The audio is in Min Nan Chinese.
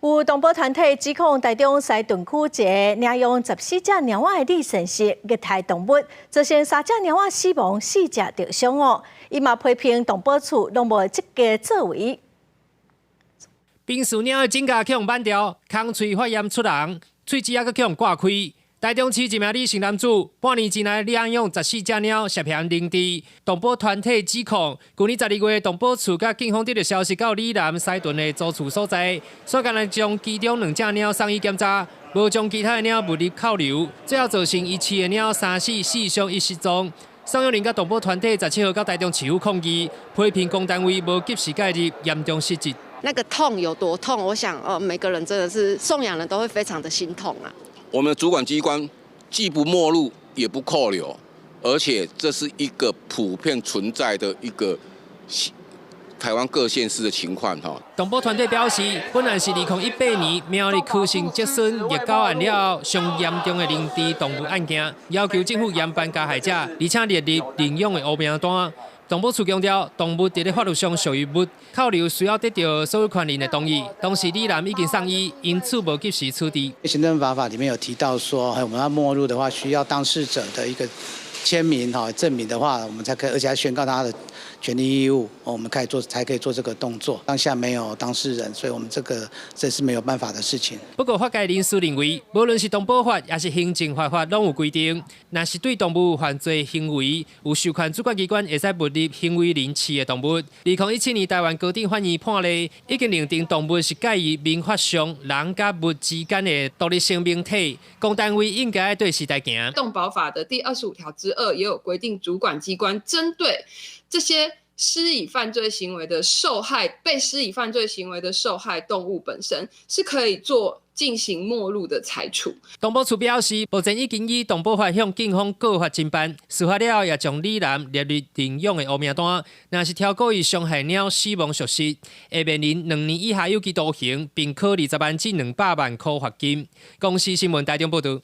有動保團體指控台中西屯區一个領養14隻貓仔的李先生虐待動物，造成三隻貓仔死亡，四隻著傷哦。伊嘛批評動保處攏無積極作為。平飼貓的指甲予人挽掉，空喙發炎出紅，喙齒猶閣予人割開。台中市一名李姓男子，半年之內領養14隻貓，涉嫌凌治。動保團體指控，舊年12月，動保處佮警方得著消息，到李男西屯的租厝所在，煞干焦將其中兩隻貓送醫檢查，無將其他的貓物入扣留，最後造成伊飼的貓三死四傷一失蹤。送養人佮動保團體17號到台中市府抗議，批評公單位無及時介入，嚴重失職。那個痛有多痛？我想，哦，每個人真的是送養人都會非常的心痛啊。我們的主管機關既不沒入也不扣留，而且這是一個普遍存在的一個台灣各縣市的情況。哈，動保團體表示，本案是2018年苗栗柯姓侄孫虐狗案了後，上嚴重的凌治動物案件，要求政府嚴辦加害者，而且列入領養的黑名單。動保處強調，動物佇咧法律上屬於物，扣留需要得著所有權人的同意。當時李男已經送醫，因此無及時處置。行政罰法裡面有提到說，我們要沒入的話，需要當事者的一個簽名哈證明的話，我們才可以，而且還宣告他的權利義務，我們可以做，才可以做這個動作。當下沒有當事人，所以我們這個這是沒有辦法的事情。不過，法界人士認為，無論是動保法抑是行政罰法，攏有規定，若是對動物犯罪行為，有授權主管機關會使沒入行為人飼的動物。2017年台灣高等法院判例，已經認定動物是介於民法上人佮物之間的獨立生命體，公單位應該對時代行。動保法的第25條之2也有規定，主管機關針對這些施以犯罪行為的受害、被施以犯罪行為的受害動物本身是可以做進行沒入的裁處。動保處表示，目前已經以動保法向警方告發偵辦，事發了後也將李男列入領養的黑名單。若是超過伊傷害貓死亡屬實，會面臨2年以下有期徒刑，並科20萬至200萬箍罰金。公視新聞台中報導。